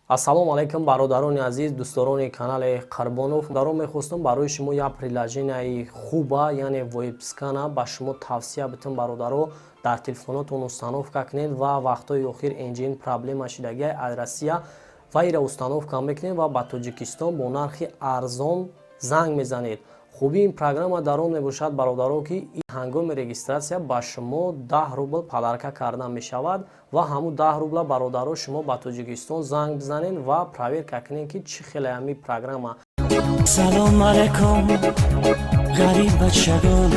Ассалому алайкум, бародарони азиз, дӯстдорони канали Қурбонов. Даро мехостам барои шумо як приложенияи хуба, яъне VoIPScan-а ба шумо тавсия битам. Бародаро, дар телефонотон установка кунед ва вақтҳои охир NGN проблема шидагиай аз Россия ва ира установка мекунед ва ба Тоҷикистон бо нархи арзон занг мезанед. Хубии ин программа дар он мебошад, бародаро, ки ҳангоми регистрация ба шумо 10 рубл подарка карда мешавад ва ҳамун 10 рубла, бародаро, шумо ба Тоҷикистон занг бизанед ва проверка кунед, ки чӣ хеле ҳами программа. Салом алайкум, ғариб бачагон,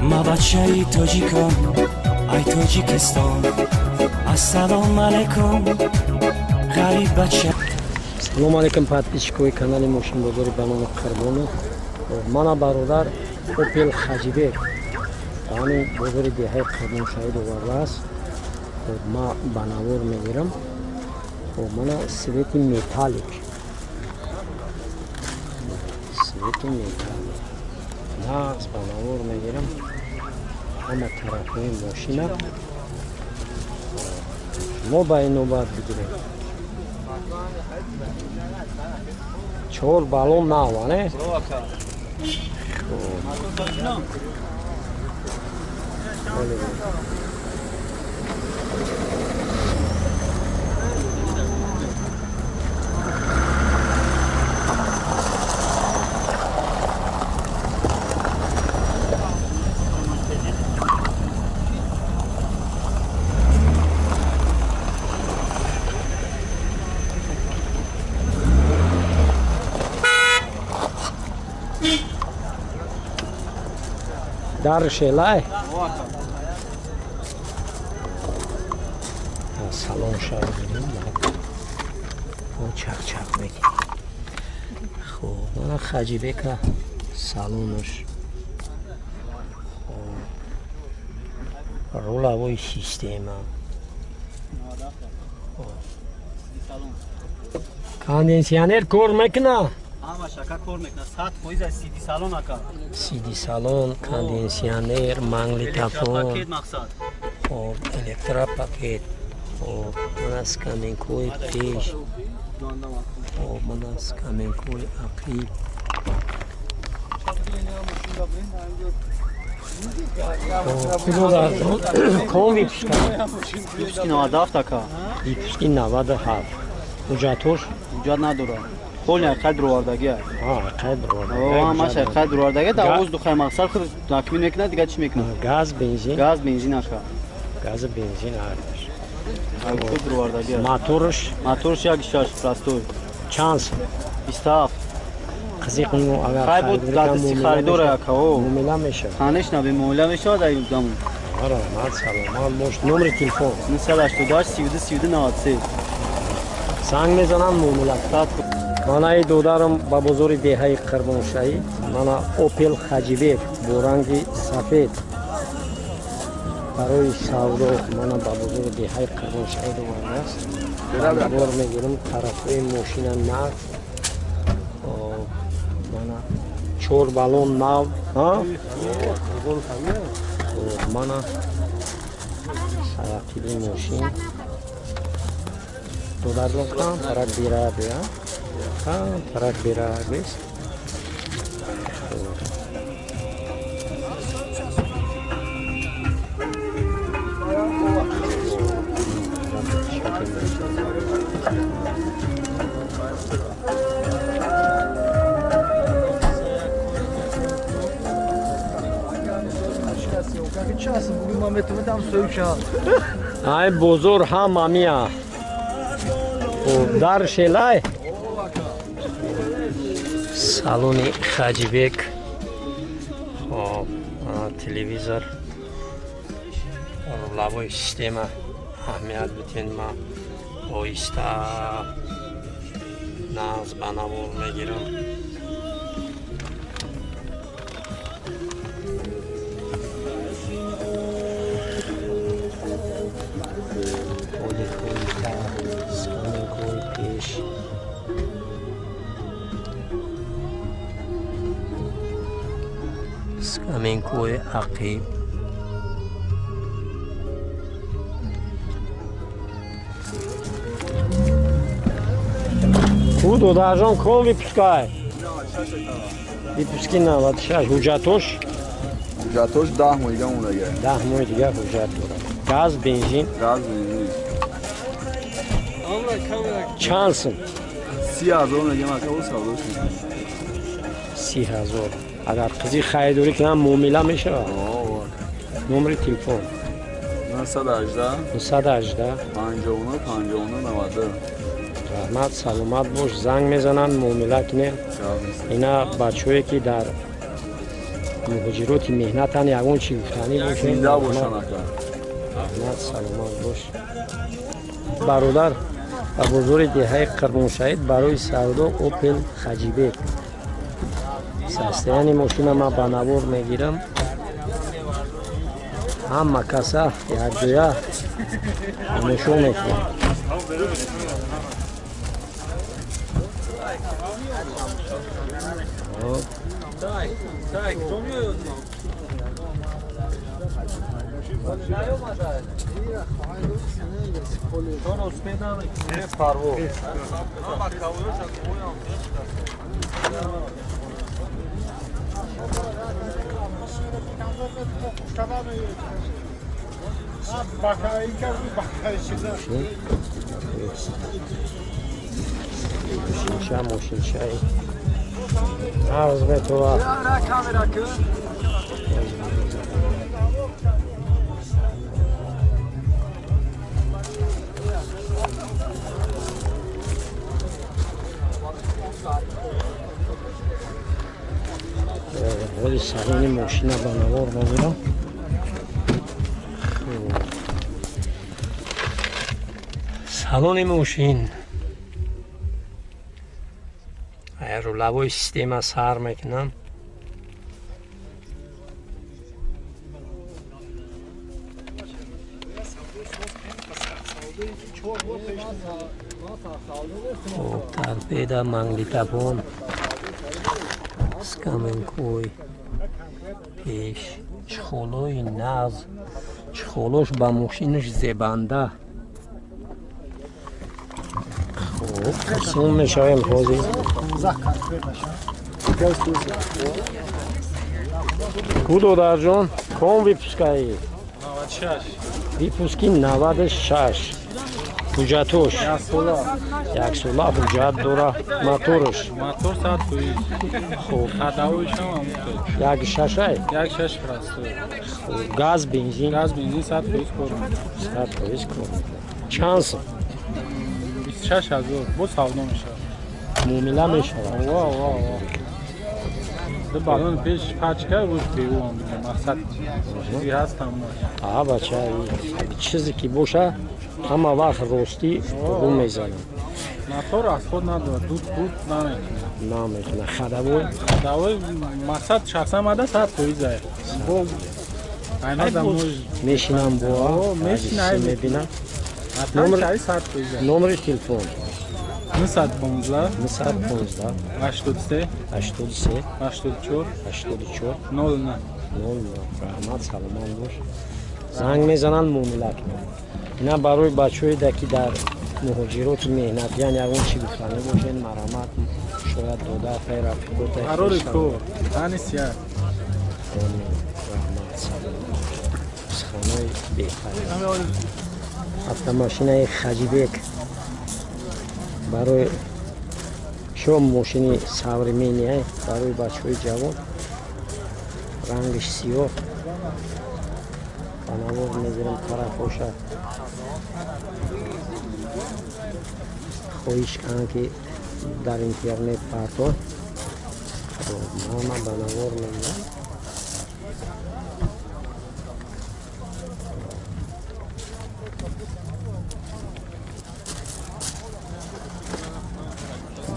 ма бачаи тоҷикон, ай Тоҷикистон. Ассалом алайкум, ғариб бача. Салом алейкум, подписчикои канали мошинбозори ба номи Қурбонов. Мана, бародар, Опел Хаҷибек ба ҳамин бозори деҳаи Қурбоншаҳид овардааст. Хоб, ма ба навор мегирам. Хоб, мана цвети металлик, цвети металлик нағз ба навор мегирам ҳама тарафҳои мошина. Шумо ба ин навбат бигиред. Чор баллон нав, не? Дар шелай салон шавгирим, чақчақ мекунем. Хоб, мана Хаҷибека салонаш, рулевой система, кондитсионер кор мекуна. Ҳамаш, ака, кор мекунад 100% аз сиди салон, ака. Сиди салон, кондитсионер, магнитофон. Электропакет мақсад. Хоб, электропакет. Хоб, мана скамейкои пеш. Хоб, мана скамейкои ақиб. Ком выпуска? Выпуски 97, ака. Выпуски 97. Ҳуҷҷатош? Ҳуҷҷат надорад, полный қайд ровардагия. Қайд. Ҳамаш қайд ровардагия, дар воздухай мақсад худ такмил мекунад, дигар чӣ мекунад? Газ, бензин? Газ, бензин, ака. Газ, бензин ҳардаш. Худ ровардагия. Моторш? Моторш 1,6, простой. Чанд сом? 27. Қызиқ, агар Хай буд, дар дасти харидора, ака. Муомила мешавад. Конечно, бемуомила мешавад дар замон. Раҳмат, саломат бош. Номери телефон? 988 32 32 93. Занг мезанам, муомила. Манаи додарам ба бозори деҳаи Қирбоншаҳид мана Опел Хаҷибек бо ранги сафед барои савдо мана ба бозори деҳаи Қирбоншаҳид овардааст. Бор мегирам тарафҳои мошина нав, мана чор баллон нав, мана сарақиби мошин. Додарҷон, камтарак бира бия, камтарак бира бест. Ай бозор ҳама мия дар шелай. Салони Хаҷибек. Хоб, телевизор, рулевой система. Аҳамият битен, ма оҳиста нағз ба навор мегирам. Поликои дар, скамейкои пеш. Скамейкои ақиб. Ку додарҷон, ком выпускай? Выпуски 96. Ҳуҷҷатош? Ҳуҷҷатош 10 моҳ дига мондага. 10 моҳ дига ҳуҷҷат дорад. Газ, бензин? Газ, бензин. Чанд сум? 30 000 мегем ака, о савдо шуд. 30 000. Агар қизи харидорӣ кунам, муомила мешавад? Номери телефон? 918 918 59 59 92. Раҳмат, саломат бош. Занг мезананд, муомила кунем. Ина бачаҳое ки дар муҳоҷироти меҳнатанд, ягон чи гуфтанӣ бошед? Зинда бошанд ака. Раҳмат, саломат бош. Бародар, ба бозори деҳаи Қурбоншаҳид барои савдо Опел Хаҷибек. Состояние мошина ман ба навор мегирам, ҳама каса якҷоя тамошо мекунам. Мошинча, мошинчаи нағз метова. Ҳоли салони мошина ба навор мегирам. Салони мошин рулевой система сар мекунам. Хоб, торпеда, магнитофон, скаменкой пеш, чехолои нағз, чехолош ба мошинаш зебанда. Хоб, пурсун мешавем ҳозир. Ку додарҷон, ком выпускаи? Выпуски 96. Ҳуҷҷатош? Яксола ҳуҷҷат дора. Моторш? Мотор 100%. Хоб. Ходовойшам. Як шашай? Як шаш простой. Газ, бензин? Газ, бензин 100% кор. 100% кор. Чанд сум? 26 000. Бо савдо мешавад. Муомила мешавад? Ова, ова, ова. Ду баллон пеш пачка рӯз беу мақсад чизи ҳастам. А бача, чизе ки боша, ҳама вақт ростӣ рӯ мезанам. Мотор расход надорад, дуд буд намекунад. Намекунад. Ходовой? Ходовой мақсад шахсан мада 100% ай. Бо айна мешинам, бо мешинам, мебинам. Номер 100%. Номери телефон? 915 915 83 83 84 84 09. 09. Раҳмат, саломат бош. Занг мезананд, муомила кунанд. Ина барои бачаҳое ки дар муҳоҷироти меҳнатиян, ягон чӣ гуфтанӣ бошед, марҳамат, шояд дода фай рафиқота. Қарори кор ани сия. Раҳмат, саломат бош. Суханои беҳтарин. Автомошинаи Хаҷибек барои шо, мошини современный барои бачаҳои ҷавон, рангиш сиёҳ. Ба навор мегирам тарафоша. Хоҳиш кардам ки дар интернет парто, мама ба навор мегирам.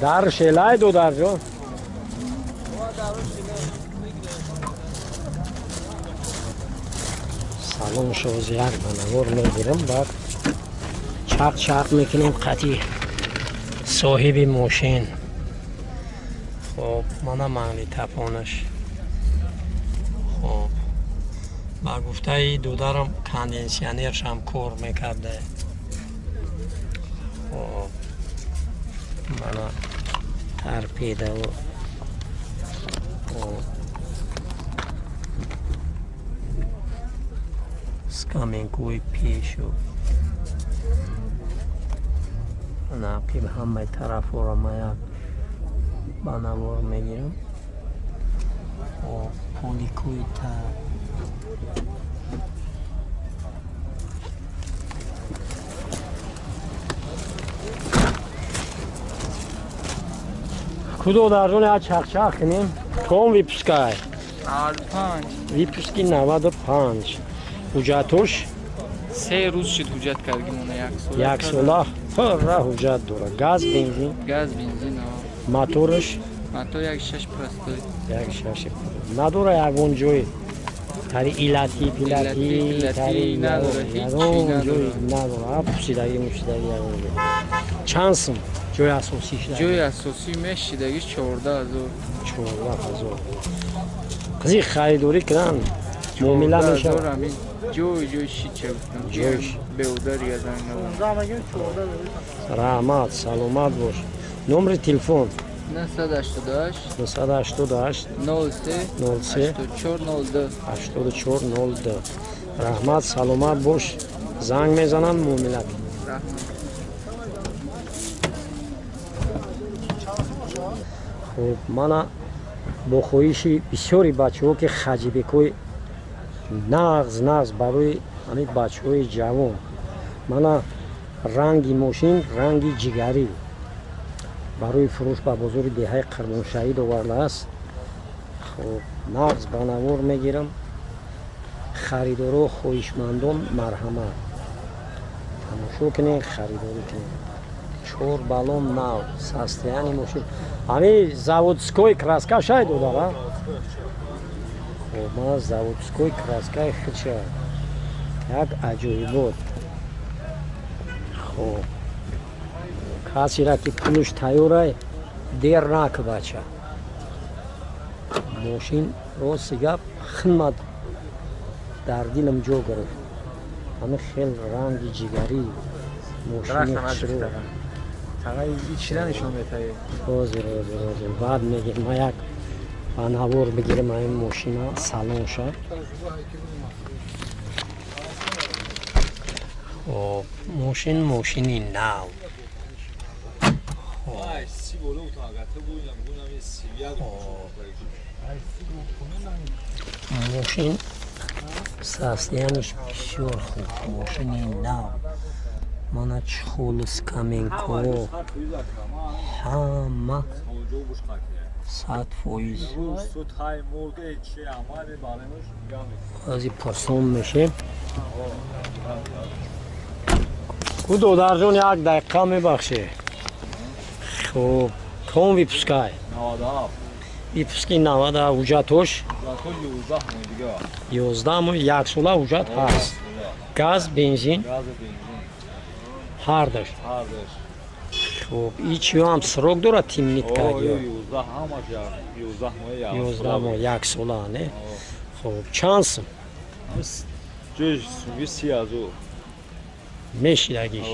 Дар шелай, додарҷон. Салон шози як ба навор мегирам, баъд чақ чақ мекунем қати соҳиби мошин. Хоб, мана магнитофонаш. Хоб, ба гуфтаи додарам, кондитсионершам кор мекарда. Хоб, мана Торпедо. Скаменкои пешу. Нақиб ҳамаи тарафҳоро ман як ба навор мегирам. Поликои та кудо дарҷон як чахчах кунем. Ком выпускай? 95. Выпуски 95. Ҳуҷҷатош? Се рӯз шид ҳуҷҷат кардгимона, як сола. Як сола пурра ҳуҷҷат дорад. Газ, бензин? Газ, бензин. Мотораш? Мотор 1.6 простой. 1.6. Надора ягон ҷой тари илати, пилати, тари ягон ҷой надора. Пусидаги, мусидаги ягон ҷой. Чанд сум ҷои асосӣ шуда? Ҷои асосӣ мешидагиш 14,000. 14,000. Қизи харидорӣ кунанд, муомила мешавад. Ҷой шид ча гуфтам. Ҷой. Беуда дига занг назанам. Раҳмат, саломат бош. Номери телефон? 988 988 03 03 84 02 84 02. Раҳмат, саломат бош. Занг мезананд, муомила. Хуб, мана бо хоҳиши бисёри бачаҳо ки хаҷибекҳои нағз нағз барои ҳамин бачаҳои ҷавон. Мана ранги мошин ранги ҷигарӣ барои фурӯш ба бозори деҳаи Қурбоншаҳид овардааст. Хуб, нағз ба навор мегирам. Харидоро, хоҳишмандон марҳамат, тамошо кунед, харидорӣ кунед. 4 баллон нав, состояние мошин. Ҳамин заводской краска шай додара? Хуб, мана заводской краскаи хича. Як аҷоибот. Хуб, касера ки пулш тайёрай, дер нак бача. Мошин рости гап хидмат дар дилам ҷо гирифт. Ҳамин хел ранги ҷигарӣ мошини хушрӯ. Ҳозир, ҳозир, ҳозир. Баъд мегирам, ман як ба навор бигирам ҳамин мошина салонша. Хоб, мошин мошини нав. Мошин состояниш бисёр хуб, мошини нав. Мана чехолу скаменко ҳама 100%. Ҳозир пурсон мешем. Ку додарҷон як дақиқа мебахшед. Хуб, ком выпускай? 97. Выпуски 97. Ҳуҷҷатош? 11 моҳ, як сола ҳуҷҷат ҳаст. Газ, бензин? Ҳардаш. Хуб, и чиё ҳам срок дорад тимнит кардиё? 11 моҳ, як сола, не? Хуб, чанд сум? Ҷои сумги 30,000. Мешидагиш?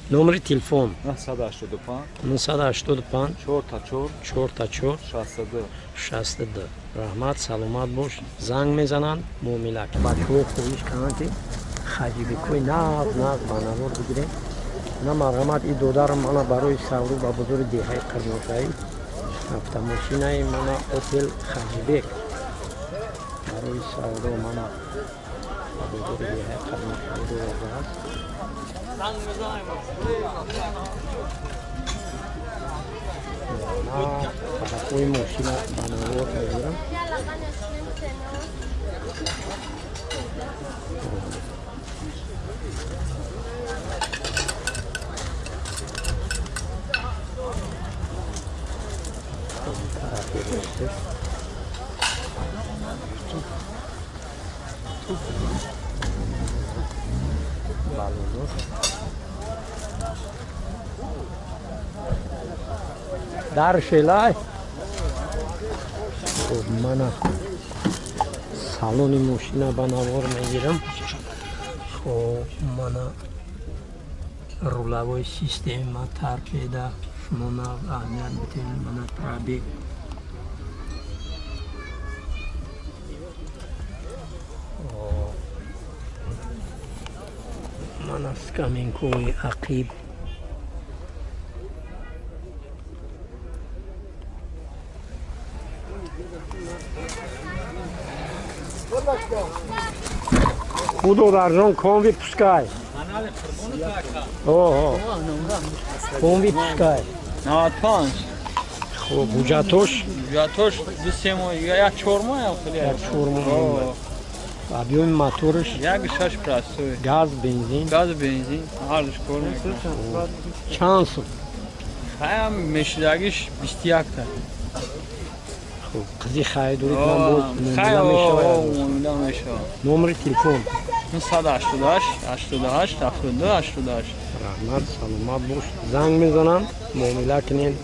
Номери телефон? 985 985 4 4 4 4 62 62. Раҳмат, саломат бош. Занг мезананд, муомила. Бачаҳо хоҳиш карданд ки хаҷибекҳои нағз нағз ба навор бигирем. На марҳамат, и додарам мана барои савдо ба бозори деҳаи Қурбоншаҳид автомошинаи мана Опел Хаҷибек барои савдо мана ба бозори деҳаи Қурбоншаҳид овардааст. Тарафҳои мошина ба навор мегирам. Дар шелай. Хуб, мана салони мошина ба навор мегирам. Хуб, мана рулавои система торпеда. Шумо нав аҳамият битен. Мана пробег. Мана скамейкои ақиб. Худодарҷон, комби пускай. Оҳо. Комби пускай. 95. Хуб, ҳуҷҷатош? Ҳуҷҷатош 2-3 моҳ, як 4 моҳ ям хеле. Як 4 моҳ. Объёми мотораш? 1,6 простой. Газ, бензин? Газ, бензин, ҳар душ кор мекунад. Чанд сум? Хаям мешидагиш 21 та. Хуб, қизи харидорӣ кунам, боз муомила мешавад? Муомила мешавад. Номери телефон? 988 88 72 88. Раҳмат, саломат бош. Занг мезанам, муомила кунед.